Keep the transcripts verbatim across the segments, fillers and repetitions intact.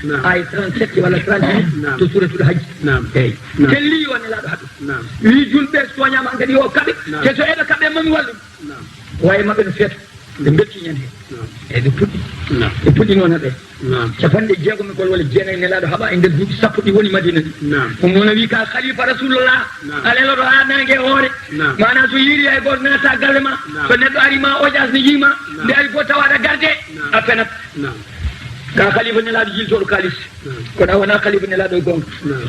Naam. Ay trente-sept walla trente-huit. Naam. To Suuratul Hajj. Naam. Eyi. Naam. Telli yo Nelaaɗo haɗu. Naam. Wi julɓe so tooñaama hankadi yo kaɓe. Naam. Te so eɓe kaɓe, mami wallu. Naam. Waye maɓɓe no feeta. Ɓe belti ñande. Naam. Eyi, ɓe puɗɗi. Naam. Ɓe puɗɗi noon haɓe. Naam. Capanɗe jeegom e gol walla jeenayi Nelaaɗo haɓa e nder duuɓi sappo ɗi woni Madina ɗi. Naam. Ɗum noon o wi ka khalifa Rasulullah. Naam. A leloto haa naange e hoore. Naam. Maanaa so yiiri hay gooto naata galle ma. Naam. So neɗɗo ari ma oƴas ne yiima. Naam. Nde ari fof tawa aɗa garde. Naam. A fenat. Naam. Ka khalifa Nelaaɗo jiltooɗo kaalis. Naam. Kono a wonaa khalifa Nelaaɗo e goonga. Naam.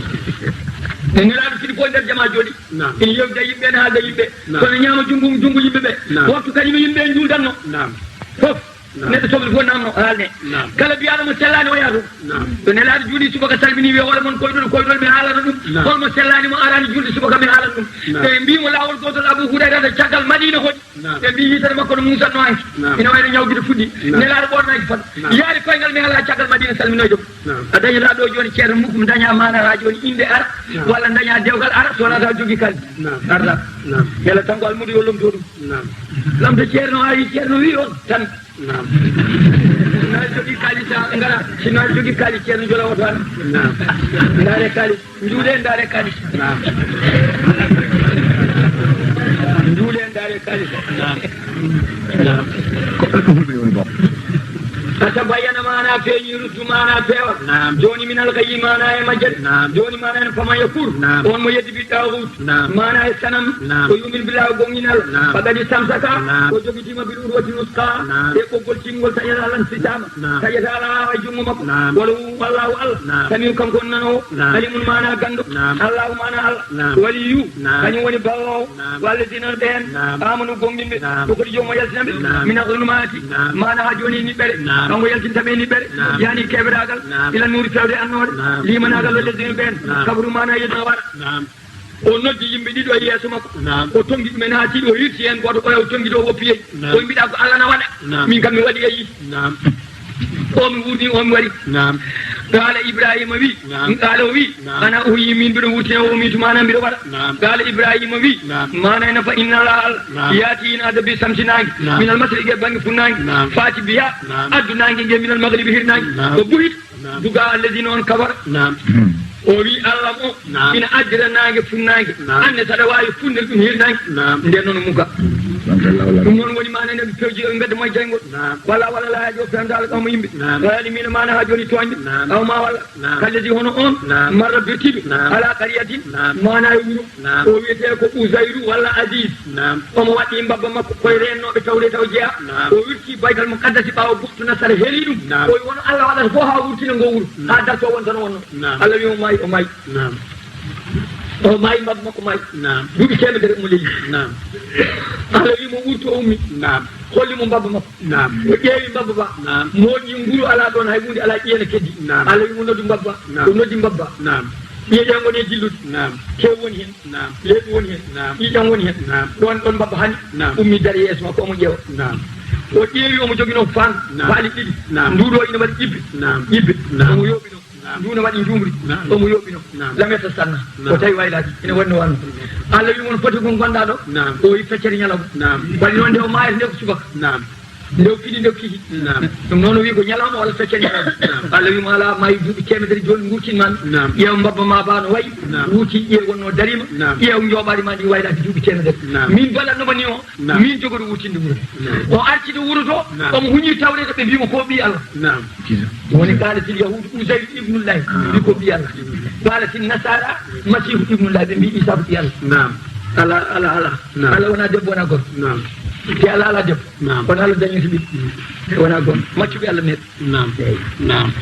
Ne Nelaaɗo fini fof nder jamaa jooɗi. Naam. Ina yewtida yimɓe, ene haalda yimɓe. Naam. Kono ñaama junngo, junngo yimɓe ɓe. Naam. Waktu kañum e yimɓe en njuuldanno. Naam. Fof. Naam. Neɗɗo soble fof namno haalne. Naam. Kala mbiyaɗo mo sellaani o yaha toon. Naam. So Nelaaɗo juuli subaka salmini wiya hoore mon koyɗol, koyɗol mi haalana ɗum. Naam. Holmo sellaani mo araani julde subaka mi haalana ɗum. Naam. Ɓe mbii mo laawol gootol Abu Hurayrata caggal Madiina hoɗi. Naam. Ɓe mbii yitere makko no muusanno hanki. Naam. Ina wayno ñawgide fuɗɗi. Naam. Nelaaɗo ɓoornaaki fat. Naam. Yaari koyngal mi alaa caggal Madiina salminoyde mo. Naam. A dañataa ɗo jooni ceerno mukkum daña maana haa jooni innde ara. Naam. Walla daña dewgal ara so wonaa taw jogii kaldi. Naam. Arda. Naam. Mbela tan ko almuudo yo lomto ɗum. Naam. Lamto ceerno ari ceerno wi on tan. Naam. Na jogii kaalis a ngara. Si na jogii kaalis ceerno jola oto an. Naam. Ndaare kaalis. Njuulee ndaare kadi. Naam. Njuulee ndaare kadi. Naam. Naam. Ko ɗum fulɓe woni boom. A tabayyana maanaa feeñi, ruttu maanaa peewal. Naam. Jooni min alkayi maanaa e majjal. Naam. Jooni maanaa en fama e kur. Naam. On mo yeddi bi ɗaawut. Naam. Maanaa e sanam. Naam. O yumin bilaa o gonginal. Naam. Fagadi samsaka. Naam. O jogitima bil urwati wusqa. Naam. E ɓoggol tingol taƴata lan sitama. Naam. Taƴata alaa e junngo makko. Naam. Wala hu Allahu Allah. Naam. Samiu kanko on nanoowo. Naam. Alimun maanaa ganndo. Naam. Allahu maanaa Allah. Naam. Waliyu. Naam. Kañum woni balloowo. Naam. Walladina ɓeen. Naam. Amanu gomɗinɓe. Naam. Ko kadi joom o yaltina ɓe. Naam. Mina zulumaati. Naam. Maanaa haa jooni e niɓɓere. Naam. Kanko yaltinta ɓe e niɓɓere. Naam. Yani keeɓiraagal. Naam. Ila nuuri fewde annoore. Naam. Limanaagal walladina ɓeen. Naam. Kabaru maanaa yeddina wara. Naam. O noddi yimɓe ɗiɗo e yeeso makko. Naam. O tongi ɗumen haa tiiɗi, o hirsi heen gooto oya, o tongi ɗo o woppi yeeƴi. Naam. O mbiɗa ko Allah na waɗa. Naam. Min kam mi waɗi e yiɗi. Naam. O mi wuurni, o mi waɗi. Naam. Qaala Ibrahima wi. Naam. Qaala o wi. Naam. Ana uhyi min mbiɗo wurtina, o mi tuma ana mbiɗo waɗa. Naam. Qaala Ibrahima wi. Naam. Maana ena fa inna Allah Allah. Naam. Yaati ina adda bi samsi naange. Naam. Minal masriqi e bannge funnaange. Naam. Faati biha. Naam. Addu naange nge minal maghribi hirnaange. Naam. O buhit. Naam. Buga alladina on kafara. Naam. O wi Allah mo. Naam. Ina addira naange funnaange. Naam. Anne saɗa waawi funnir ɗum hirnaange. Naam. Nden noon muga. Ɗum noon woni maana ene pewji e mbedda moye jayngol. Naam. Wala wala laaji o fewndal qawma yimɓe. Naam. Wala limina maana haa jooni tooñɓe. Naam. Qawma wala. Naam. Kalladi hono on. Naam. Marra birtiɗo. Naam. Ala qariyatin. Naam. Maana e wuro. Naam. O wiyetee ko Uzayru walla Aziz. Naam. Omo waɗɗi mbabba makko koye reennooɓe tawde taw jeyaa. Naam. O wirti Baytal Muqaddasi ɓaawo Buktu Nasara heli ɗum. Naam. O wi wono Allah waɗata fof haa wurtina ngo wuro. Naam. Haa darto won tan wonno. Naam. Allah wi o maayi, o maayi. Naam. O maayi, mbabba makko maayi. Naam. Duuɓi teemedere omo lelli. Naam. Allah wi mo wurto o ummi. Naam. Holli mo mbabba makko. Naam. O ƴeewi mbabba ba. Naam. Mooƴi nguru alaa ɗoon hay huunde alaa ƴiye ne keddi. Naam. Allah wi mo noddu mbabba. Naam. O noddi mbabba. Naam. Ƴiye ɗe ngoni e jillude. Naam. Tew woni heen. Naam. Leeɓi woni heen. Naam. Ƴiiƴam woni heen. Naam. Ɗoon ɗoon mbabba hani. Naam. Ummi dari yeeso makko omo ƴeewa. Naam. O ƴeewi omo joginoo faan. Naam. Faali ɗiɗi. Naam. Nduɗo ina waɗi ƴibbe. Naam. Ƴibbe. Naam. Omo yooɓi ɗo. Naam. Ndu ne waɗi njuumri. Naam. Omo yooɓi no. Naam. Lameta sanna. Naam. O tawi waylaaki. Ina waɗi no wanno. Naam. Allah wi mon foti kon gonɗaa ɗo. Naam. O yi feccere ñalawma. Naam. Waɗi noon nde o maayata nde ko subaka. Naam. Nde o fiɗi nde o kihi. Naam. Ɗum noon o wi ko ñalawma walla feccere ñalawma. Naam. Allah wi mo alaa maayi duuɓi teemedere jooni ngurtin ma mi. Naam. Ƴeew mbabba ma ba no wayi. Naam. Wuuti ƴiye wonno darima. Naam. Ƴeew njooɓaari ma ndi waylaaki duuɓi teemedere. Naam. Min balanno ma ni o. Naam. Min jogoto wuttinde wuro. Naam. O arti to wuro to. Naam. Omo huñi tawreeta ɓe mbiimo ko ɓii Allah. Naam. Woni qaalatil yahuudu Uzayru ibnullahi. Naam. Mbi ko ɓii Allah. Qaalatil nasaara Masiihu ibnullahi. Ɓe mbi Iisaa ko ɓii Allah. Naam. Ala, ala, ala. Naam. Allah wona debbo, wona gorko. Naam. Te Allah ala debbo. Naam. Kono Allah dañi so ɓiɗɗo. Wona gonɗo. Maccuɓe Allah neɗɗo. Naam. Eyi. Naam.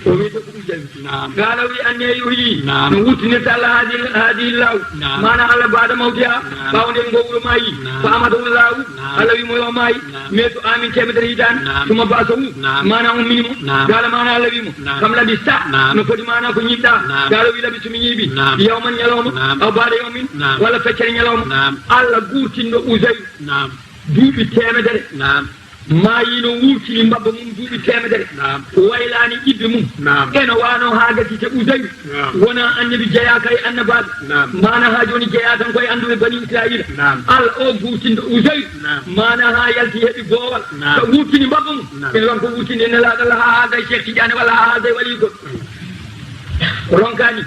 O wiyete ko ɗum jawi. Naam. Qaala wi anne yuhyi. Naam. No wurtinirta Allah haadi, haadi law. Naam. Maana Allah baada mawtiha. Naam. Ɓaawo nden ngo wuro maayi. Naam. Fa amatahu Allahu. Naam. Allah wi mo yo maayi. Naam. Mais to amin teemedere hitaande. Naam. Suma ba'asahu. Naam. Maana ummini mo. Naam. Qaala maana Allah wi mo. Naam. Kam labista. Naam. No foti maana ko ñiiɓɗa. Naam. Qaala wi labistu mi ñiiɓi. Naam. Yawman ñalawma. Naam. Aw baada yawmin. Naam. Walla feccere ñalawma. Naam. Allah guurtinɗo Uzayru. Naam. Duuɓi teemedere. Naam. Maayino wurtini mbabba mum duuɓi teemedere. Naam. Waylaani ƴibbe mum. Naam. Eno waano haa gasi te Uzayru. Naam. Wonaa annabi jeyaaka e annabaaɓe. Naam. Maana haa jooni jeyaa tan koye annduɓe Bani Israa'iila. Naam. Allah o guurtinɗo Uzayru. Naam. Maana haa yalti heɓi boowal. Naam. So wurtini mbabba mum. Naam. Ene won ko wurtini nelaaɗo Allah haa haa gay Cheikh Tidiane walla haa haa gay wali goɗɗo. Ronkaani.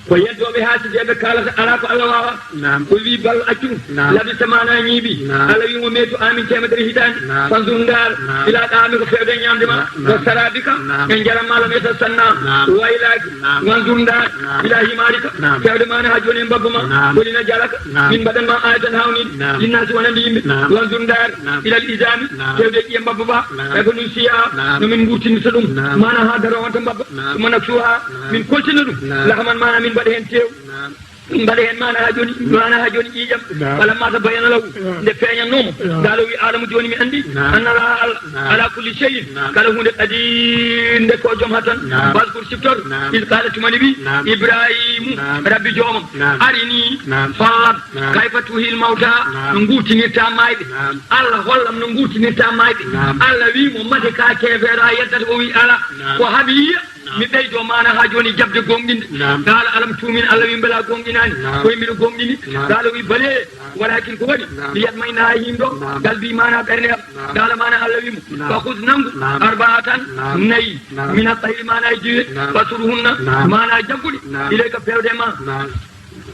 Ko yeddooɓe haasideeɓe kaalata alaa ko Allah waawaa. Naam. O wii bal accu ɗum. Naam. Labista maana ñiiɓi. Naam. Allah wii mo meetu amin teemedere hitaande. Naam. Fanzur ndaar. Naam. Ilaa ɗaami ko feewde e ñaamde ma. Naam. Wa saraabika. Naam. E njaram ma lam yatasanna. Naam. Waylaaki. Naam. Wanzur ndaar. Naam. Ilaa himaarika. Naam. Feewde maana haa jooni e mbabba ma. Naam. Woni na jalaka. Naam. Min mbaɗan ma aayatan hawniiɗo. Naam. Linnaasi wonande yimɓe. Naam. Wanzur ndaar. Naam. Ilal izaami. Naam. Feewde e ƴiye mbabba ba. Naam. E ko nun siya. Naam. No min mburtinirta ɗum. Naam. Maana haa daro on to mbabba. Naam. Summa naksuha. Naam. Min koltina ɗum. Naam. Lahaman maana min mbaɗa heen teew. Naam. Min mbaɗa heen maana haa jooni, maana haa jooni ƴiiƴam. Naam. Falamma tabayyana lahu. Naam. Nde feeñannoo mo. Naam. Qaala o wi aalamu jooni mi anndi. Naam. Anna Allaha Allah. Naam. Ala kulli shay'in. Naam. Kala huunde qadir nde ko joom ha tan. Naam. Waskur siftor. Naam. Iz qaala tuma nde wi. Naam. Ibrahimu. Naam. Rabbi joomam. Naam. Arini. Naam. Fallam. Naam. Kayfa tuhil mawta. Naam. No nguurtinirta maayɓe. Naam. Allah hollam no nguurtinirta maayɓe. Naam. Allah wi mo mate ka keefeero a yeddata o wi ala. Naam. Ko haɓi yiya. Naam. Mi ɓeydo maana haa jooni jaɓde gooŋɗinde. Naam. Qaala alam tu'min, Allah wi mbela gooŋɗinaani. Naam. Koye mbiɗo gooŋɗini. Naam. Qaala wi bale. Naam. Walakin ko waɗi. Naam. Li yatma'inna haa hindo. Naam. Qalbi maana ɓernde am. Naam. Qaala maana Allah wi mo. Naam. Fa khudh nanngu. Naam. Arba'atan. Naam. Nayi. Naam. Mina tayri maana e jiwe. Naam. Fasurhunna. Naam. Maana jagguɗi. Naam. Ilayka feewde ma. Naam.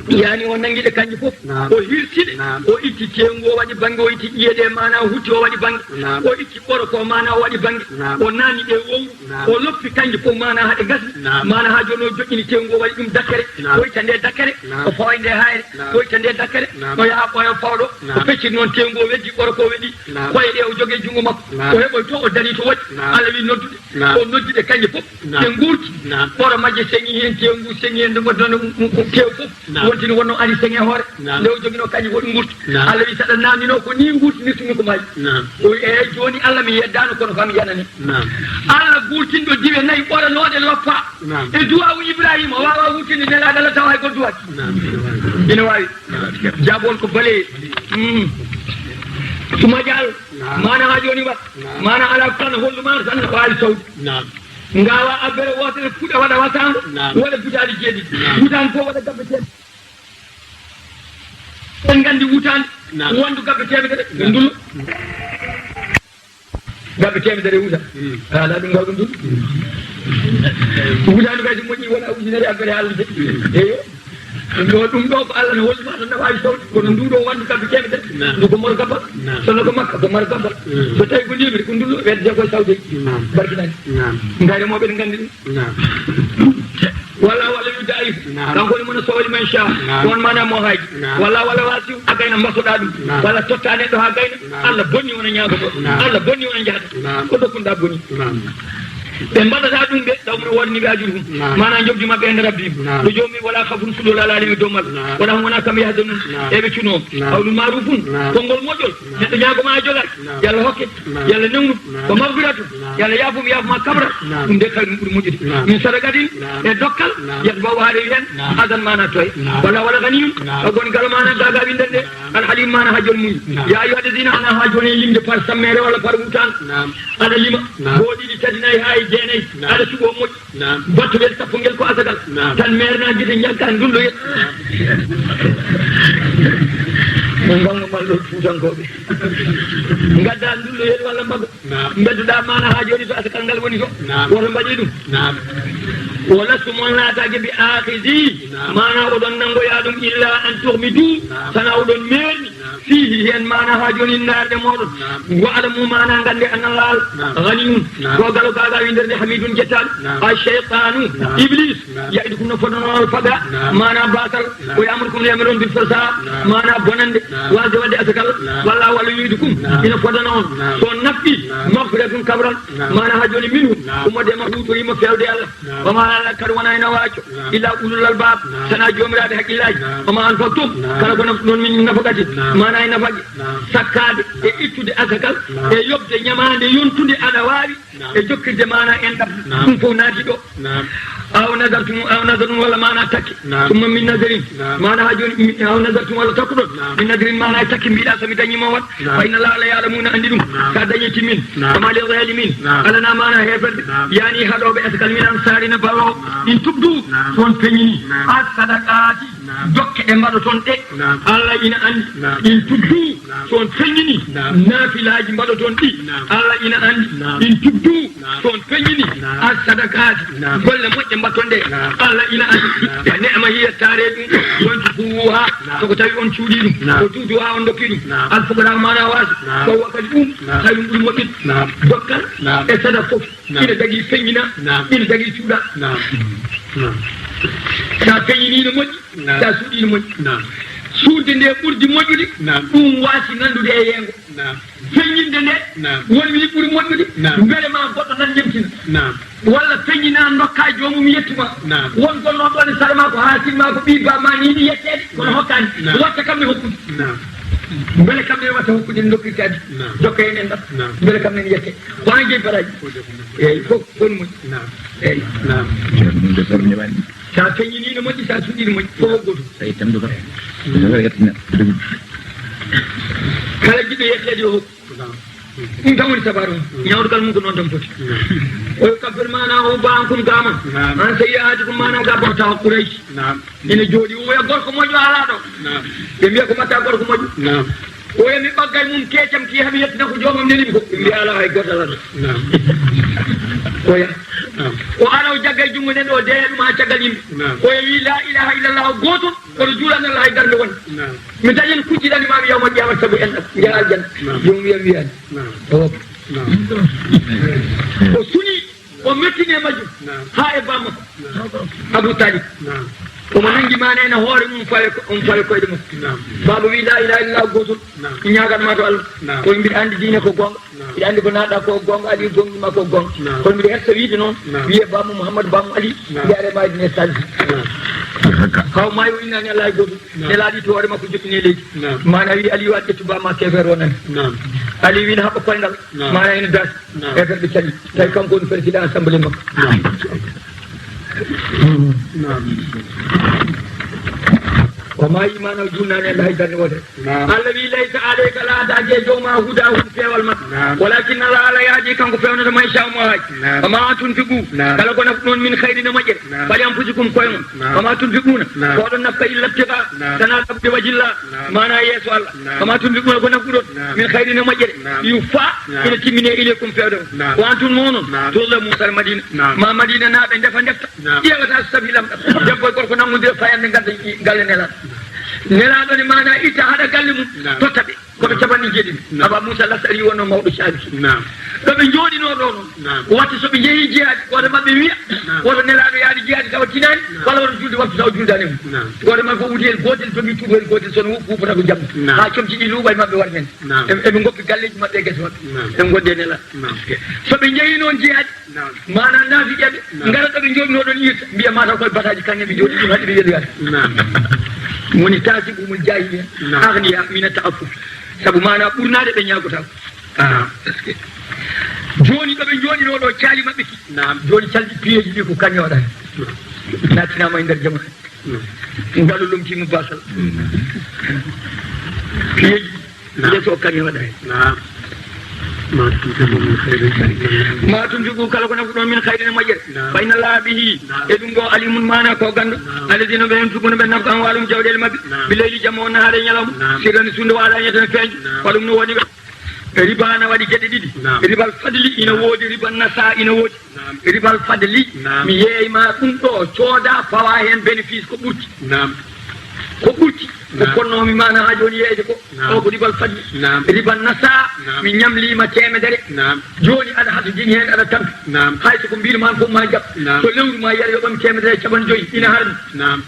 Yani o nangi ɗe kanji fof. Naam. O hirsi ɗe. Naam. O itti teewu o waɗi bannge, o itti ƴiye ɗe maana hutti o waɗi bannge. Naam. O itti ɓoro ko maana o waɗi bannge. Naam. O naani ɗe wowru. Naam. O loppi kanji fof maana haɗe gasi. Naam. Maana haa jooni o joƴƴini teewu o waɗi ɗum dakkere. Naam. O itta nde dakkere. Naam. O fawa nde hayre. Naam. O itta nde dakkere. Naam. O yaha ɓooya fawɗo. Naam. O fecciti noon teewu o weddi ɓoro ko weddi. Naam. Koye ɗe o jogii junngo makko. Naam. O heɓoy to o darii to waɗi. Naam. Allah wi noddude. Naam. O noddi ɗe kanji fof. Naam. Ɗe nguurti. Naam. Ɓoro majje seŋi heen, teewu ngu seŋi heen, nde ngonno teewu fof. Naam. Wontini wonno ari seŋe hoore. Naam. Nde o joginoo kanji fof ɗi nguurti. Naam. Allah wi saɗa naamnino ko ni nguurtinirtumi ko maayi. Naam. O wi eeyi jooni Allah mi yeddaano kono kam yanani. Naam. Allah guurtinɗo diwe nayi ɓoranooɗe loppa. Naam. E duwaawu Ibrahima o waawa wuttinde nelaaɗo Allah tawa hay ko duwaaki. Naam. Ina waawi. Naam. Jaabol ko bale. Mm. Suma jaal. Naam. Maana haa jooni wat. Naam. Maana alaa tan hollu maana tan no waawi sawde. Naam. Ngawa abbere wootere fuɗa waɗa wasaango. Naam. Waɗa butaali jeeɗiɗi. Naam. Butaali fof waɗa gabbe teeɗe. En nganndi wutaande. Naam. Wondu gabbe teemedere. Naam. Ndullo. Gabbe teemedere wuta. Mm. Ala ɗum ngaw ɗum ɗum. Wutaande kay so moƴƴi wona ujunere abbere haalde. Mm. Eyo. Ɗum ɗo, ɗum ɗo ko Allah no holli ma tan no waawi sawde. Kono ndu ɗo wondu gabbe teemedere. Naam. Ndu ko mor gabbal. Naam. Sono ko makka ko mor gabbal. Mm. So tawi ko ndemiri ko ndullo wedde ko sawde. Naam. Barkinani. Naam. Ngayre mo ɓe nganndi ɗum. Naam. Walla walla yu daif. Naam. Kanko ni mo no sowali man sha. Naam. Ko on maana mo haaji. Naam. Walla walla wasi a gayna mbasoɗa ɗum. Naam. Walla totta neɗɗo haa gayna. Naam. Allah bonni wona ñaagoto. Naam. Allah bonni wona jahata. Naam. Ko dokkunɗa boni. Naam. Ɓe mbaɗata ɗum ɓe taw mino woodani ɓe ajuru hum. Naam. Maana jobdi maɓɓe en rabbi. Naam. Ɗo joomi wala khafun fuɗo lalaani e dow maɓɓe. Naam. Wala hum wona kamɓe yahde mum. Naam. Eɓe cuno. Naam. Qawlun ma'rufun. Naam. Konngol moƴƴol. Naam. Neɗɗo ñaagoma a jogaaki. Naam. Yo Allah hokke. Naam. Yo Allah newnu. Naam. Ko magfiratu. Naam. Yo Allah yaafum yaafuma kabra. Naam. Ɗum de kay ɗum ɓuri moƴƴude. Naam. Min sadaqatin. Naam. E dokkal. Naam. Yatba'uha haɗe wi hen. Naam. Azan maana toye. Naam. Walla wala ganiyun. Naam. O goni kala maana gaga winden de. Naam. Al halim maana ha jol muñ. Naam. Ya ayyuha alladhina ana ha joni limde par sammere walla par wutan. Naam. Aɗa lima. Naam. Boo ɗiɗi tati nayi ha e jeenayi. Naam. Aɗa suɓo moƴƴi. Naam. Battuɗel sappo ngel ko asakal. Naam. Tan meerna gite njagga ndulloyel. Naam. Mo ngonga malɗo fuutankooɓe. Ngadda ndulloyel walla mbaga. Naam. Mbedduɗa maana ha joni to asakal ngal woni to. Naam. Woto mbaɗi ɗum. Naam. Wala sumon laataake bi akhidhi. Naam. Maana oɗon nangoya ɗum illa an tughmidu. Naam. Sana oɗon meerni. Naam. Fiihi heen maana haa jooni ndaarde mooɗon. Naam. Wa'lamu maana ngannde anna Laal. Naam. Ganiyun. Naam. Ko galo gaaga winndere nde hamidun jettaaɗo. Naam. A shaytaanu. Naam. Iblis. Naam. Ya'idukum no fodano on faqra. Naam. Maana baasal. Naam. O ya'murukum no yamiron bil fahsha. Naam. Maana bonande. Naam. Waasde waɗde asakal. Naam. Walla walla yu'idukum. Naam. Ina fodano on. Naam. So naffi. Naam. Maghfiratun kabral. Naam. Maana haa jooni minhu. Naam. Ummorde ma huutoriima feewde Allah. Naam. Wa ma ala kadi wona ina waaco. Naam. Illa ulul albab. Naam. Sana joomiraaɓe haqqillaaji. Naam. Wa ma anfaqtum. Naam. Kala ko naftu noon min nafaqati. Naam. Maana e nafaqe. Naam. Sakkaade e ittude asakal. Naam. E yoɓde ñamaande yontunde aɗa waawi. Naam. e jokkirde maana enɗam. Naam. Ɗum fof naati ɗo. Naam. Aw nadartum, aw nadartum walla maana takke. Naam. Summa min nadarin. Naam. Maana haa jooni, mi-, aw nadartum walla takkuɗon. Naam. Min nadarin maana e takke mbiɗa so mi dañii ma on. Naam. Fa inna Allaha, Allah ya'lamu, ina anndi ɗum. Naam. Ka dañi timmin. Naam. Fama li zalimin. Naam. Alana maana heeferɓe. Naam. Yani haɗooɓe askal min ansarina ballo. Naam. In tubdu. Naam. So on feñini. Naam. As sadaqati. Naam. Jokke ɗe mbaɗoton ɗe. Naam. Allah ina anndi. Naam. In tubdu. Naam. So on feñini. Naam. Naafilaaji mbaɗoton ɗi. Naam. Allah ina anndi. Naam. In tubdu. Naam. So on feñini. Naam. As sadaqaati. Naam. Golle moƴƴe mbaɗoton ɗe. Naam. Allah ina anndi. Naam. Fa ni'ma hiya, taare ɗum. Wonti fuwuha. Naam. So ko tawi on cuuɗi ɗum. Naam. Ko tuudu ha on dokki ɗum. Naam. Al fuqara maana waaso. Naam. Ko wakkati ɗum. Naam. Tawi ɗum ɓuri moƴƴude. Naam. Dokkal. Naam. E sadaka fof. Naam. Ina dagii feññina, naam, ina dagii cuuɗa. Naam. Naam. Sa feññinii no moƴƴi, naam, sa suuɗii no moƴƴi. Naam. Suuɗde nde ɓurdi moƴƴude, naam, ɗum waasi nanndude e yeengo. Naam. Feññinde nde, naam, won wii ɓuri moƴƴude, naam, mbele ma goɗɗo nan ƴemtina. Naam. Walla feññina ndokka joomum yettu ma. Naam. Won gonnoo ɗo ne sara ma ko haasin ma ko ɓii ba ma ni yiɗi yetteede, kono, naam, hokkaani. Naam. Watta kam mi hokkude. Naam. Mbele kam ne watta hokkude ndokkirtaade. Naam. Jokka heen en ɗam. Naam. Mbele kam ne yette. Ko an jeyi baraaji. Eeyi, fof, fof no moƴƴi. Naam. Eeyi. Naam. Ɗum de fof ne waɗi. Sa feññinii no moƴƴi, sa suuɗii no moƴƴi. Fof ko gootum. Tawi tamdu kam. Ɗum ko yettina. Kala jiɗɗo yetteede yo hokku. Naam. Ɗum tan woni sabaru mum. Ñawdugal mum ko noon tan foti. Naam. O yukaffir maana o ba ankum gama. Naam. An sayyi'atikum maana ga bota Quraysh. Naam. Ene jooɗi, oya gorko moƴƴo alaa ɗo. Naam. Ɓe mbiya ko mbaɗɗa gorko moƴƴo. Naam. Oya mi ɓaggay mum keecam ki hami yettina ko joomam neli mi ko. Ɓe mbiya alaa hay gooto alaa ɗo. Naam. Oya. Naam. O ara o jaggay junngo nden o deeya ɗum haa caggal yimɓe. Naam. Oya wi la ilaha illallah gooto, oto juulan Allah hay darnde wonde. Naam. Mi dañan kujji ɗan imaami yawmal qiyamata sabu enɗam. Njaha aljanna. Naam. Joomum wiya mi wiyaani. Naam. O woppa. Naam. O suni. O mettini e majjum. Naam. Haa e bammakko. Naam. Abu Talib. Naam. Omo nangi maana ene hoore mum fawe ko, omo fawe koyɗe makko. Naam. Baaba wi, "La ilaha illallah gootum." Naam. Mi ñaagan ma to Allah. Naam. Kono mbiɗa anndi diine ko goonga. Naam. Mbiɗa anndi ko naaɗa ko goonga, Ali gonɗi ma ko goonga. Naam. Kono mbiɗa hersa wiide noon, naam, wiye bammo Mouhammad, bammo Ali, naam, mbiyaare ma dine Salisu. Naam. Haw maayo innani Allah e gootum. Naam. Nelaaɗo itti hoore makko joɗɗini e leydi. Naam. Maana wi Aliyu a ƴettu bamma keefeer wonani. Naam. Ali wi ne haɓɓa koyngal. Naam. Maana ene daasi. Naam. E ɓe cali. Tawi kanko woni président assemblée makko. Naam. Naam. O maayi maana o juulnaani Allah hay darnde wootere. Naam. Allah wi, "Laysa alayka, laataaki e dow ma hudahum peewal maɓɓe. Naam. Walakin Allah, Allah yahdi kanko feewnata man yashaa mo haaji." Naam. Wa ma tunfiqu, naam, kala ko nafɗon min khayrin e moƴƴere. Naam. Fali anfusikum koye mon. Naam. Wa ma tunfiquna, naam, ko oɗon nafqa illa ibtiga, naam, tana ɗaɓɓude wajhillah. Naam. Maana yeeso Allah. Naam. Wa ma tunfiquna ko nafɗuɗon, naam, min khayrin e moƴƴere. Naam. Yuwaffa, naam, ina timmine ilaykum feewde on. Naam. Wa antum mo onon, naam, tuzlamun sar Madina. Naam. Ma Madina naaɓe ndefa ndefta. Naam. Ƴeewata so sabi lamɗam. Debbo e gorko nanngondira fayande ngadda galle Nelaaɗo. Nelaaɗo ne maana itta haɗa galle mum. Naam. Totta ɓe. Kono capanɗe jeeɗiɗi. Naam. Aba Moussa Lashari wonno mawɗo Shaabi. Naam. Ɗo ɓe njooɗinoo ɗo noon. Naam. Watta so ɓe njehii jihaadi, gooto maɓɓe wiya, naam, woto Nelaaɗo yaade jihaadi tawa tinaani, naam, walla woto julde wattu tawa juldaani mum. Naam. Gooto maɓɓe fof wuti heen gootel, jogii tuubo heen gootel, so no huufata ko jamma. Naam. Haa comci ɗi luuɓa e maɓɓe wara heen. Naam. Eɓe, eɓe ngoppi galleeji maɓɓe e gese maɓɓe. Naam. Eɓe ngonndi e Nelaaɗo. Naam. So ɓe njehii noon jihaadi, naam, maana naafiqeeɓe, naam, ngara ɗo ɓe njooɗinoo ɗoon irta, mbiya mataw koye bataaji kaŋŋe ɓe njooɗi, ɗum haɗi ɓe weluyaade. Naam. Woni taasibumul jaahiliya, naam, agniya mina ta'affuf. Sabu maana ɓurnaade ɓe ñaagotaako. Ah, est-ce que? Jooni ɗo ɓe njooɗinoo ɗo caali maɓɓe ki. Naam. Jooni calɗi piyeeji ɗi ko kañum waɗani. Naam. Nattinaama e nder jamaanu. Naam. Ngalu lomtiima basal. Naam. Piyeeji. Naam. Nde so kañum waɗani. Naam. Ma tunfiqu min khairin fa inna Allaha. Ma tunfiqu kala ko nafɗon min khairin e moƴƴere. Naam. Fa inna Allaha bihi. Naam. E ɗum ɗo alimun maana ko ganndo. Naam. Alladhina ɓe yunfiquna ɓe nafqa amwalahum jawɗeele maɓɓe. Naam. Bil layli jamma on nahaare ñalawma. Naam. Sirran suudu wa alaniyatan feeñu. Naam. Ko ɗum no woni ɓe. Riba na waɗi geɗe ɗiɗi. Naam. Ribal fadli ina woodi, ribal nasa ina woodi. Naam. Ribal fadli, naam, mi yeey ma ɗum ɗo, cooda, fawa heen bénéfice ko ɓurti. Naam. Ko ɓurti. Ko, naam, konnoomi maana haa jooni yeeyde ko. Naam. O ko ribal fadli. Naam. Ribal nasa, naam, mi ñamliima teemedere. Naam. Jooni aɗa hasodini heen, aɗa tampi. Naam. Hay so ko mbiɗo maan fof ma jaɓ. Naam. So lewru ma yiyata yoɓami teemedere e capanɗe joyi, ina harmi. Naam.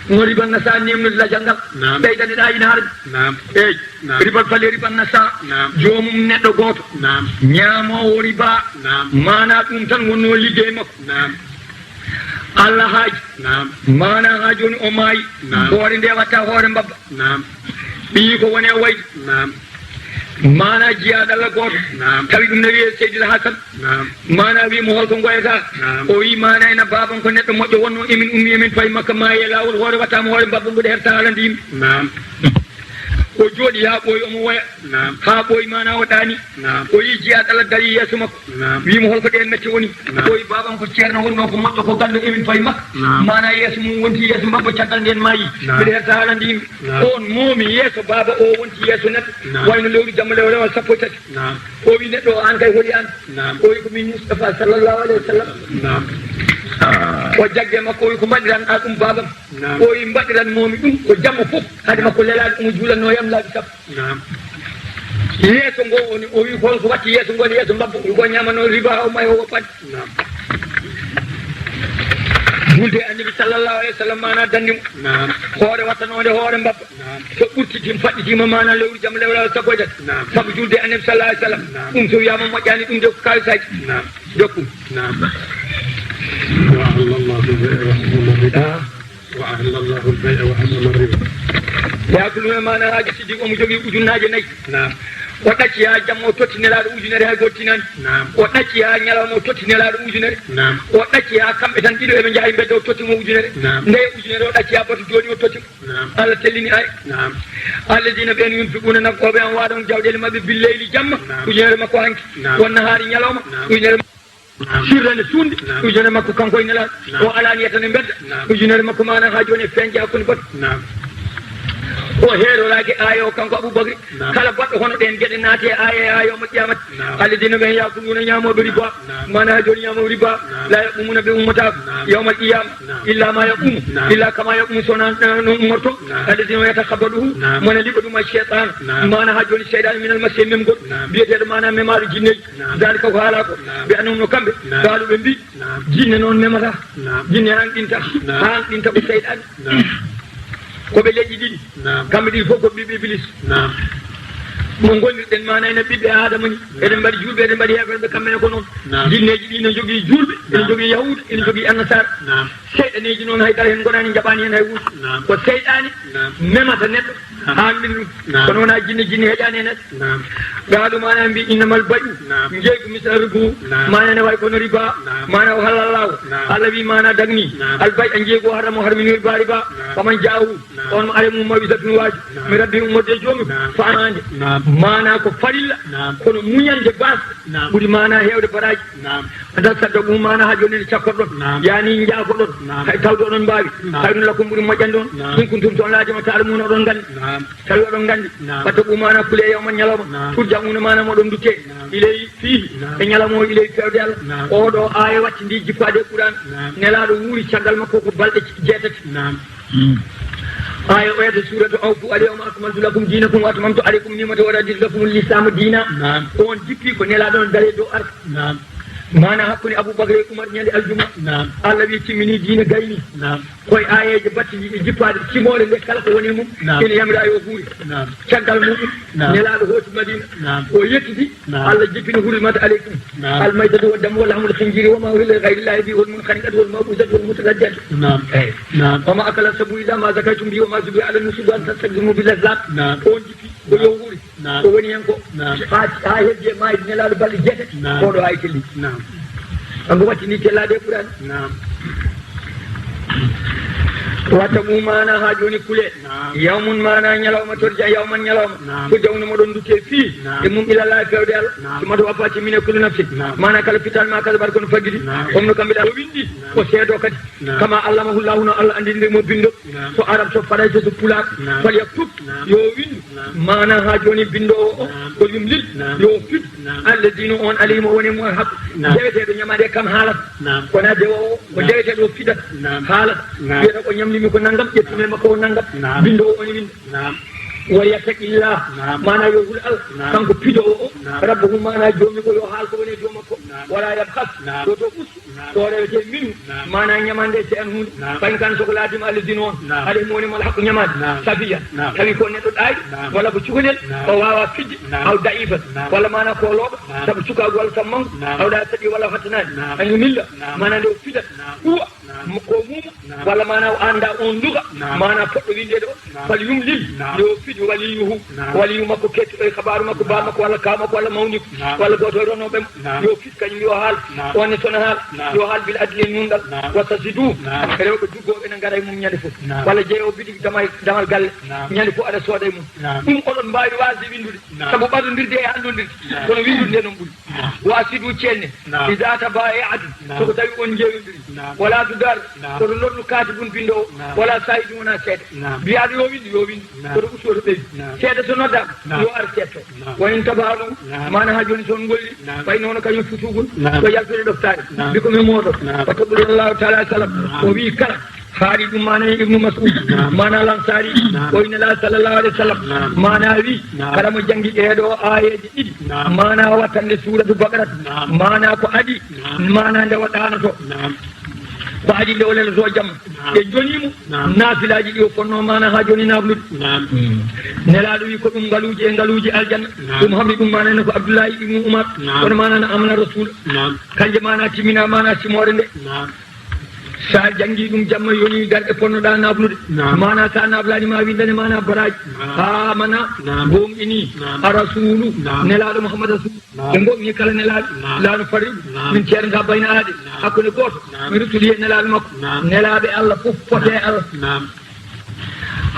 Mo riba nasa nemnude lajal ngal. Naam. Ɓeydane ɗa ina harmi. Naam. Eey. Naam. Riba fale riba nasa. Naam. Joomum neɗɗo gooto. Naam. Ñaamoowo riba. Naam. Maana ɗum tan wonno liggey makko. Naam. Allah haaji. Naam. Maana haa jooni o maayi. Naam. Hoore nde watta hoore mbabba. Naam. Ɓiyi ko woni e wayde. Naam. Maana jiyaaɗo Allah gooto. Naam. Tawi ɗum ne wiyee Seydil Hasan. Naam. Maana wi mo holko ngoyata? Naam. O wi maana ena baaban ko neɗɗo moƴƴo wonno emin ummi emin payi Makka maayi e laawol hoore wata mo hoore mbabba mbuɗe herta haala ndimi. Naam. O jooɗi haa ɓooyi omo woya. Naam. Haa ɓooyi maana o ɗaani. Naam. O yi jiyaaɗo Allah dari yeeso makko. Naam. Wi mo holko ɗe mette woni? Naam. O wi baaban ko ceerno wonno ko moƴƴo ko ganndo emin payi Makka. Naam. Maana yeeso mum wonti yeeso mbabba caggal nden maayi. Naam. Mbiɗa herta haala ndimi. Naam. On moomi yeeso baaba o wonti yeeso neɗɗo. Naam. Wayno lewru jamma lewre o sappo e tati. Naam. O wi neɗɗo o an kay holi an? Naam. O wi ko min Mustafa sallallahu alayhi wa sallam. Naam. O jagge makko o wi ko mbaɗiran a ɗum baabam? Naam. O wi mbaɗiran moomi ɗum ko jamma fof. Hade makko lelaaɗo omo juulanno yam laabi sappo. Naam. Yeeso ngo woni o wi holko watti yeeso ngo ne yeeso mbabba o wi ko ñaamano riba o mayo o pat. Naam. Julde annabi sallallahu alayhi wa sallam maana danndi mo. Naam. Hoore wattanode hoore mbabba. Naam. So ɓurtitima faɗɗitima maana lewru jam lewru sappo e tati. Naam. Sabu julde annabi sallallahu alayhi wa sallam. Naam. Ɗum so wiyama moƴƴani ɗum de ko kalisaji. Naam. Jokku. Naam. Wa ahalla Allahu al-bay'a wa harrama al-riba. Wa ahalla Allahu al-bay'a wa harrama al-riba. Yakuluna maana haaji siddi omo jogii ujunnaaje nayi. Naam. O ɗacci haa jamma o totti nelaaɗo ujunere hay gootinaani. Naam. O ɗacci haa ñalawma o totti nelaaɗo ujunere. Naam. O ɗacci haa kamɓe tan ɗiɗo eɓe njaha e mbedda o totti mo ujunere. Naam. Nde ujunere o ɗacci haa batu jooni o totti mo. Naam. Allah tellini ay. Naam. Alladina ɓen yunfiquna nafoɓe an waɗon jawɗele maɓɓe billeyli jamma. Naam. Ujunere makko hanki. Naam. Won nahaari ñalawma. Naam. Ujunere Naam. Sirran e suunde, Naam. Ujunere makko kanko e nelaaɗo. Naam. O alaaniyatan e mbedda. Naam. Ujunere makko maana haa jooni e feeñde hakkunde baɗɗo. Naam. O heeroraaki aaya o kanko Abubakri. Naam. Kala baɗɗo hono ɗeen geɗe naati e aaya e aaya yawmal qiyamati. Naam. Alladina ɓen yakuluna ñaamooɓe riba. Naam. Maana haa jooni ñaamooɓe riba. Naam. La yaqumuna ɓe ummotaako. Naam. Yawmal qiyama. Naam. Illa ma yaqumu. Naam. Illa kama yaqumu sona no ummoto. Naam. Alladina yatakhabbaduhu. Naam. Mona liɓa ɗum a shaytan. Naam. Maana haa jooni seyɗaane minal masi e memgol. Naam. Biyeteeɗo maana memaaɗo jinneeji. Naam. Dalika ko haala ko. Naam. Ɓe annum no kamɓe. Naam. Kaalu ɓe mbi. Naam. Jinne noon memata. Naam. Jinne hanqinta. Naam. Hanqinta ko seyɗaane. Naam. Ko ɓe leƴƴi ɗiɗi. Naam. Kamɓe ɗiɗi fof ko ɓiɓɓe Iblis. Naam. Mo ngonirɗen maana ene ɓiɓɓe Adama ni. Naam. Eɗen mbaɗi julɓe, eɗen mbaɗi heeferɓe, kamɓe ne ko noon. Naam. Jinneeji ɗi ne njogii julɓe, ene Naam. Njogii yahuuda, ene Naam. Njogii annasaara. Naam. Seyɗaneeji noon hay dara heen ngonaani, njaɓaani heen hay huunde. Naam. Ko seyɗaane Naam. Memata neɗɗo. Naam. Haa min ɗum. Naam. Kono wonaa jinne, jinne heƴaani e neɗɗo. Naam. Gaalu maana mbi innamal bay'u. Naam. Njeeygu misal ribu. Naam. Maana ne way kono riba. Naam. Maana o halal laawo. Naam. Allah wi maana dagni. Naam. Al bay'a njeeygu o haramo harmini riba riba. Naam. Faman jaahu. Naam. On mo are mum mawisatun waaju. Naam. Mi rabbi ummorde e joomi. Naam. Faamaande. Naam. Maana ko farilla. Naam. Kono muñande baas. Naam. Ɓuri maana heewde baraaji. Naam. Anta sadda ɗum maana haa jooni ne cakkorɗon. Naam. Yaani njaafoɗon. Naam. Hay tawde oɗon mbaawi. Naam. Hay ɗum lakum ɓuri moƴƴande on. Naam. In kuntum toon laajama taala mum oɗon nganndi. Naam. Tawi oɗon nganndi. Naam. Batta ɗum maana kule yawman ñalawma. Naam. Turja'una maana moɗon dutte. Naam. Ilay fiihi. Naam. E ñalawma o ilay fewde Allah. Naam. Oɗo aaya watti ndi jippaade e Qur'an. Naam. Nelaaɗo wuuri caggal makko ko balɗe jeetati. Naam. Aaya o yata suuratu awfu al yawma akmaltu lakum dinakum wa atmamtu alaykum ni'mati wa raditu lakum al islaama diina. Naam. On jippi ko nelaaɗo on dare dow arka. Naam. Maana hakkunde Abubakar e Umar ñande aljuma. Naam. Allah wi timmini diina gayni. Naam. Koye aayeeje battidiiɗe jippaade simoore nde kala ko woni e mum. Naam. Ina yamira yo huuri. Naam. Caggal muɗum. Naam. Nelaaɗo hooti Madina. Naam. O yettidi. Naam. Allah jippini hurrimat aleykum. Naam. Al maytatu wa damu wa lahmul khinjiri wa ma uhilla li ghayri llahi bihi wal munkhaniqatu wal mawquzatu wal mutaraddiyatu. Naam. Eyi. Naam. Wa ma akala sabu illa ma zakaytum bihi wa ma zubiha ala nusubi an tastaqdimu bil azlam. Naam. On jippi ko yo huuri. Naam. Ko woni heen ko Naam. Haa haa heddi e maayde nelaaɗo balɗe jeetati. Naam. Oɗo ay telli. Naam. Kanko watti ni tellaade e Qur'an. Naam. Watta mum maana haa jooni kule. Naam. Yawmun maana ñalawma torja yawman ñalawma. Naam. Ko jawnu moɗon dutte fii. Naam. E mum ila laahi fewde Allah. Naam. Summa tuwaffa timmine kullu nafsin. Naam. Maana kala fitan ma kasabat kono fagidi. Naam. Omno kamɓe ɗa o winndi. Naam. O seedo kadi. Naam. Kama allamahu llahu no Allah anndinde mo binndo. Naam. So arab so farayse so pulaar. Naam. Fal yaktub. Naam. Yo windu. Naam. Maana haa jooni binndoowo o. Naam. Ko yum lil. Naam. Yo fid. Naam. Alladina on alayhim o woni mo haq. Naam. Deweteeɗo ñamaade kam haalata. Naam. Kono dewo o ko Naam. Deweteeɗo o fidata. Naam. Haalata. Naam. Wiyata o ñamlimi ko nanngam ƴettumi e makko o nanngam. Naam. Binndoowo on winda. Naam. Wa yattaqillah. Naam. Maana yo hul Allah. Naam. Kanko pidoowo o. Naam. Rabbahu maana joomi ko yo haal ko woni e dow makko. Naam. Wala yabkhas. Naam. Yo to us. Naam. Ɗo rewete min. Naam. Maana ñamande se an hunde. Naam. Fayin kan soko laatima alladina on. Naam. Alayhim woni mal haqqu ñamande. Naam. Safiya. Naam. Tawi ko neɗɗo ɗaayɗo. Naam. Walla ko cukalel. Naam. O waawa fijde. Naam. Aw da'ifan. Naam. Walla maana ko looɗo. Naam. Sabu cukaagu walla sabu mangu. Naam. Aw da taƴi walla hattanani. Naam. An yumilla. Naam. Maana nde o fidata. Naam. Huwa. Ko muuma, walla maana o anndaa oon luga, maana poɗɗo winndeede o, fal yumlil, yo fiɗ waliyuhu, waliyu makko keettuɗo e kabaaru makko, baa makko, walla kaa makko, walla mawniiko, walla gooto e ronooɓe mo, yo fiɗ kañum, yo haal, oon ne sona haal, yo haal bil adli e nunɗal, wa tasidu, rewɓe duggooɓe ene ngara e mum ñande fof, walla jeeyooɓe biɗi damal, damal galle, ñande fof aɗa sooda e mum. Ɗum oɗon mbaawi waasde winndude, sabu ɓadondirde e anndondirde, kono winndude nde noon ɓuri. Wa asidu ceenne. Naam. Iza tabayatum. Naam. So ko tawi on njeeyondiri. Naam. Wala tudar. Naam. Kono lorlu katibun binndoowo. Naam. Wala sahidun wona seeɗa. Naam. Mbiyaaɗo yo winndu, yo winndu. Naam. Kono usto to ɓeydu. Naam. Seeɗa so noddaama, naam, yo ar seeɗto. Naam. Wa in tabalu. Naam. Maana haa jooni so on ngolli. Naam. Fay noon kañum fusuugun. Naam. Ko yaltude ɗoftaade. Naam. Mbi ko mi mooɗo. Naam. Wa tabarakallahu taala salam. Naam. O wii kala. Haali ɗum maana e Ibnu Mas'ud, naam, maana Lansaari, naam, o inna Laahi sallallahu alayhi wa sallam, naam, maana wi, naam, kala mo janngi ɗee ɗoo aayeeje ɗiɗi, naam, maana wattande suuratu Baqaratu, naam, maana ko adi, naam, maana nde waɗaanoto, naam, ko adi nde o leloto jamma, naam, ɓe joni mo, naam, naafilaaji ɗi o fonnoo maana haa jooni naaflude. Naam. Nelaaɗo wi ko ɗum ngaluuji e ngaluuji aljanna, naam, ɗum hamri ɗum maana ne ko Abdullahi Ibnu Umar, naam, kono maana na amana Rasul, naam, kanje maana timmina maana simoore nde. Naam. Sa janngi ɗum jamma yoni darɗe ponnoɗa naflude. Naam. Maana sa naflani ma windane maana baraji. Naam. Amana. Naam. Gomɗini. Naam. A rasulu. Naam. Nelaɗo Muhammad rasul. Naam. Ɓe gomɗini kala nelaɗo. Naam. Lano farriɗo. Naam. Min ceernata bayna aade. Naam. Hakkunde goto. Naam. Min rusuli e nelaɗo makko. Naam. Nelaɓe Allah fof pote e Allah. Naam.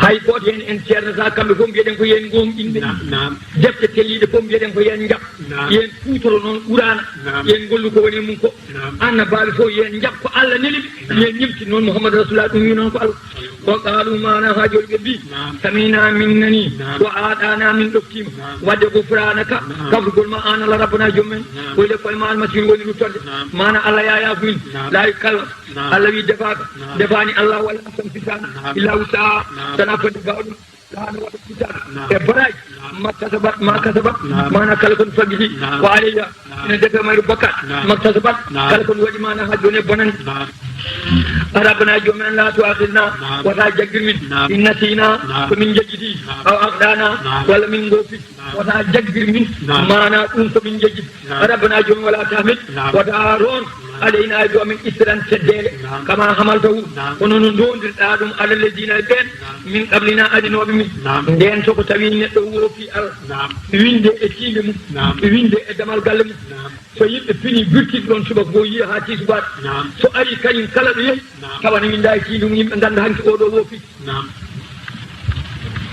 Hay gooto heen en ceernata, kamɓe fof mbiyeɗen ko yo en ngoom inɗe. Naam, naam. Defte telliiɗe fof mbiyeɗen ko yo en njaɓ. Naam. Yo en kuutoro noon Quraana. Naam. Yo en ngollu ko woni e mum ko. Naam. Annabaaɓe fof yo en njaɓ ko Allah neli ɓe. Naam. Yo en ñimtin noon Muhammadu Rasulullah, ɗum wi noon ko Allah. Wa qaalu maana haa jooni ɓe mbii. Naam. Samina min nani. Naam. Wa aaɗaana min ɗoftiima. Naam. Wadde gufraanaka. Naam. Kafrugol ma aan Allah Rabbana joom men. Naam. Ko le koye ma almasiihu woni ruttorde. Naam. Maana Allah yaayaa ko min. Naam. Laawi kala. Naam. Allah wi defaaka. Naam. Defaani Allah wala an tan fisaana. Naam. Illa wusaa. Naam. Sana fodde bawɗum. Laana waɗa fisaana. Naam. E baraji. Naam. Ma kasabat, ma kasabat. Naam. Maana kala kon fagiti. Naam. Wa alayya. Naam. Ina defe mayru bakkat. Naam. Ma kasabat. Naam. Kala kon waɗi maana haa jooni bonani. Naam. Rabbana joom en la tuakhidna. Naam. Wata jaggir min. Naam. In nasina. Naam. Ko min jejjiti. Naam. Aw akhdana. Naam. Walla min ngoofi. Naam. Wata jaggir min. Naam. Maana ɗum ko min jejjiti. Naam. Rabbana joom wala tahmil. Naam. Wata roon. Naam. Alayna e dow amin isran seddele. Naam. Kama hamaltahu. Naam. Kono no ndondirɗa ɗum ala lladina e ɓen. Naam. Min qablina adinooɓe min. Naam. Nden so ko tawi neɗɗo woofi Allah. Naam. Winde e tiinde mum. Naam. Winde e damal galle mum. Naam. So yimɓe pini birtiɗ ɗon subaka goo yiya haa tisubaar. Naam. So ari kañum kala ɗo yehi. Naam. Tawa ne winda e tiinde mum yimɓe ngannda hanki oɗo woofi. Naam.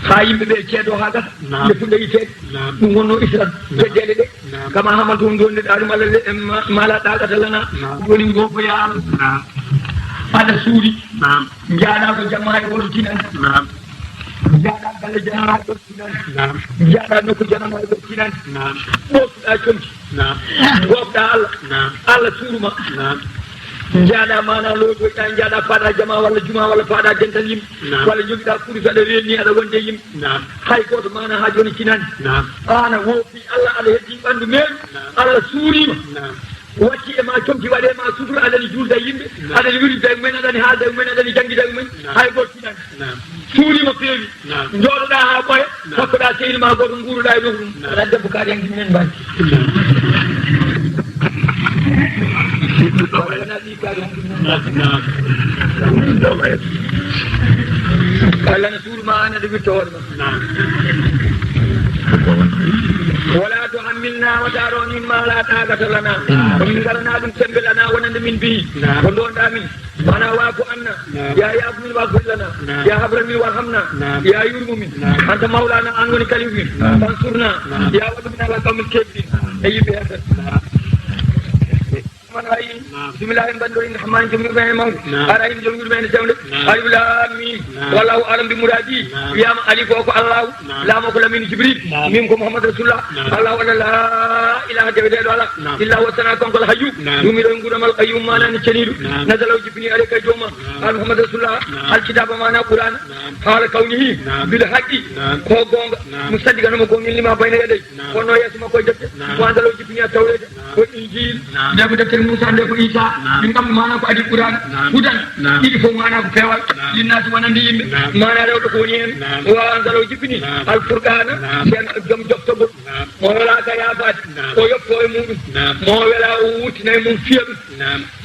Haa yimɓe ɓe ceedo haa gasa. Naam. Nde fuɗɗa yiteede. Naam. Ɗum wonno isran. Naam. Seddele ɗe. Naam. Kama hamaltu ɗum ɗon nde ɗa ɗum Allah le-, ma-, mala ɗaagata lana. Naam. Woni ngoo foya Allah. Naam. Aɗa suuɗi. Naam. Njaaɗa ko jamma hay goto tinan. Naam. Njaaɗa galle jamma hay goto tinan. Naam. Njaaɗa nokku jamma hay goto tinan. Naam. Ɓootuɗa comci. Naam. Gofɗa Allah. Naam. Allah suuɗuma. Naam. Njaaɗa maana lotoyɗa, njaaɗa faaɗa jama walla juma walla faaɗa dental yimɓe. Naam. Walla jogiɗa kurus aɗa renni aɗa wonde yimɓe. Naam. Hay goto maana haa jooni tinani. Naam. An a woofi Allah aɗa heddi ɓandu meeɗu. Naam. Allah suuriima. Naam. Watti e ma comci waɗe ma sutura aɗani julda yimɓe. Naam. Aɗani wirida e mumen aɗani haalda e mumen aɗani janngida e mumen. Naam. Hay goto tinani. Naam. Suuriima feewi. Naam. Njooɗoɗaa haa ɓooya. Naam. Sakkoɗaa sehil ma gooto nguuruɗaa e ɗum. Naam. Aɗa debbo kaari hanki minen mbaɗi. Naam. Wala wona ɗi kaari hanki minen mbaɗi. Naam. Allah na suuru ma an aɗa wirta hoore ma. Naam. Wala tuhammilna wata ronin ma la taqata lana. Naam. Ko min ngalana ɗum sembe lana wonande min bihi. Naam. Ko ndonɗa min. Mana waafu anna. Naam. Ya yaafu min waghfir lana. Naam. Ya habra min warhamna. Naam. Ya yurmu min. Naam. Anta mawlana an woni kalifu min. Naam. Fansurna. Naam. Ya waɗu min ala qawmil kafirin. E yimɓe heefer. Naam. Rahman Rahim. Naam. Bismillahi en banndo inna Rahman jom yurɓe en mawɗo. Naam. Arahim jom yurɓe en jawnde. Naam. Alif Lam Mim. Naam. Wallahu alam bi muradi. Naam. Wiyama alif o ko Allahu. Naam. Lam o ko Lamine Jibril. Naam. Mim ko Muhammad Rasulullah. Naam. Allahu ala la ilaha deweteɗo ala. Naam. Illa huwa sana kanko al hayyu. Naam. Dumiɗo e nguuram al qayyum manani ceniɗo. Naam. Nazala o jippini aleyka e jooma. Naam. Al Muhammad Rasulullah. Naam. Al kitaba mana Qur'an. Naam. Hala kawnihi. Naam. Bil haqqi. Naam. Ko gonga. Naam. Musaddiqan mo gonga lima bayna yaday. Naam. Kono yeeso makko e defte. Naam. Wa anzala o jippini a tawreta. Naam. Ko Injil. Naam. Nde ko deftere Musa, nde ko Isa. Naam. Ɗin kam mana ko adi Qur'an. Naam. Hudan. Naam. Ɗiɗi fof mana ko peewal. Naam. Linnaasi wonande yimɓe. Naam. Mana rewɓe ko woni heen. Naam. Wa anzala o jippini. Naam. Al Furqana. Naam. Sen joom joftogol. Mo welaa ka yaafaade, o yoppo e muɗum. Mo welaa o wurtina e mum fiya ɗum.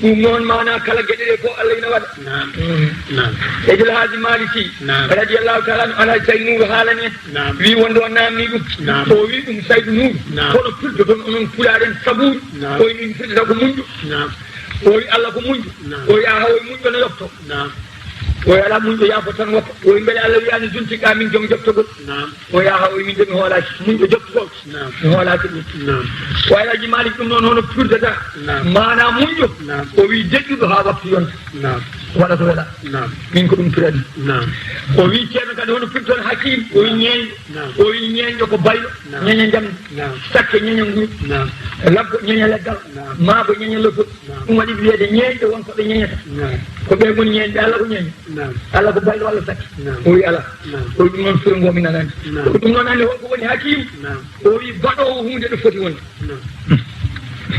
Ɗum noon maanaa kala geɗe ɗe fof Allah ina waɗa. Naam. Naam. Seydil Haaji Maalik Si, Naam. Radiyallahu taala anhu, Alhaji Saydu Nuuru haalani en. Naam. Wi wonde o naamni ɗum. Naam. O wi ɗum Saydu Nuuru. Naam. Kono pirdoton onon pulaar en sabuuri. Naam. O wi ɗum firdata ko muñƴo. Naam. O wi Allah ko muñƴo. Naam. O wi aha o wi muñƴo no yopto. Naam. O wi alaa muñƴo yaafo tan woppa. O wi mbele Allah wiyaani juntiɗa min joom joftogol. Naam. O yaha o wi min de mi hoolaaki. Muñƴo joftugol. Naam. Mi hoolaaki ɗum. Naam. O Alhaji Maalik ɗum noon hono firdata. Naam. Maanaa muñƴo. Naam. O wi deƴƴuɗo haa waktu yonta. Naam. Waɗa ko wela. Naam. Min ko ɗum firani. Naam. O wi ceerno kadi hono firton hakiim. O wi ñeeñɗo. Naam. O wi ñeeñɗo ko baylo. Naam. Ñeeña njamndi. Naam. Sakke ñeeña nguru. Naam. Labbo ñeeña leggal. Naam. Maabo ñeeña lofol. Naam. Ɗum waɗi wiyeede ñeeñɓe won ko ɓe ñeeñata. Naam. Ko ɓe ngoni ñeeñɓe, Allah ko ñeeñɓe. Naam. Allah ko baylo, Allah satti. Naam. O wi alaa. Naam. O wi ɗum noon firo ngo min anani. Naam. Ko ɗum noon anni holko woni hakiim. Naam. O wi baɗoowo huunde ɗo foti wonde. Naam.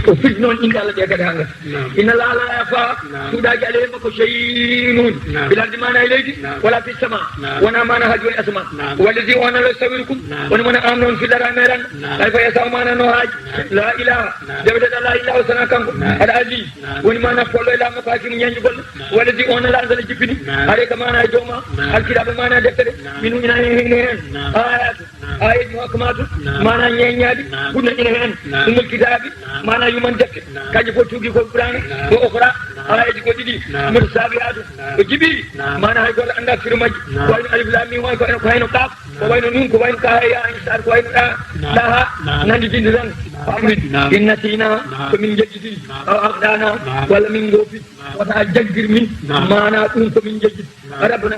O firti noon innde Allah ɗe kadi haa ngati. Naam. Inna Allaha la yakhfa. Naam. Suuɗaaki aleyhi makko shay'un. Naam. Fil ardi maanaa e leydi. Naam. Wala fis sama. Naam. Wona maanaa haji woni asama. Naam. Wallazi o on Allah sawirkum. Naam. Woni mona am noon fil arhami ran. Naam. Kayfa yasa'u maanaa no haaji. Naam. La ilaha. Naam. Jaɓeteɗo la ilaha o sana kanko. Naam. Al aziz. Naam. Woni maanaa pollo e laamu ko hakimu ñeñƴugol. Naam. Wallazi o on Allah anzala jippini. Naam. Aleyka maanaa e dow ma. Naam. Alkitaabu maanaa deftere. Naam. Minu ina heen heen. Naam. Ayatu. Naam. Ayatu muhakkamatu. Naam. Maanaa ñeññaaɗi. Naam. Ɓurna ina heen. Naam. Umul kitaabi. Naam. Maanaa yuman defte. Naam. Kanji fof tuugi ko Qur'aana. Naam. Ko okra. Ayaaji ko ɗiɗi. Naam. Mutasaabihaatu. Naam. Ko jiɓi. Naam. Maanaa hay gooto anndaa firo majji. Naam. Ko wayno alif laam miim, ko wayno, ko wayno kaaf. Ko wayno nuun, ko wayno kaaha yaa ayn saad, ko wayno ɗaa, Naam. Ɗaaha, Naam. Nannditinde tan. Naam. Faamɗinde. Naam. Inna siina, Naam. Ko min njejjiti. Naam. Aw akhdana, Naam. Walla min ngoofi. Naam. Wata jaggir min. Naam. Maanaa ɗum ko min njejjiti. Naam. Rabbana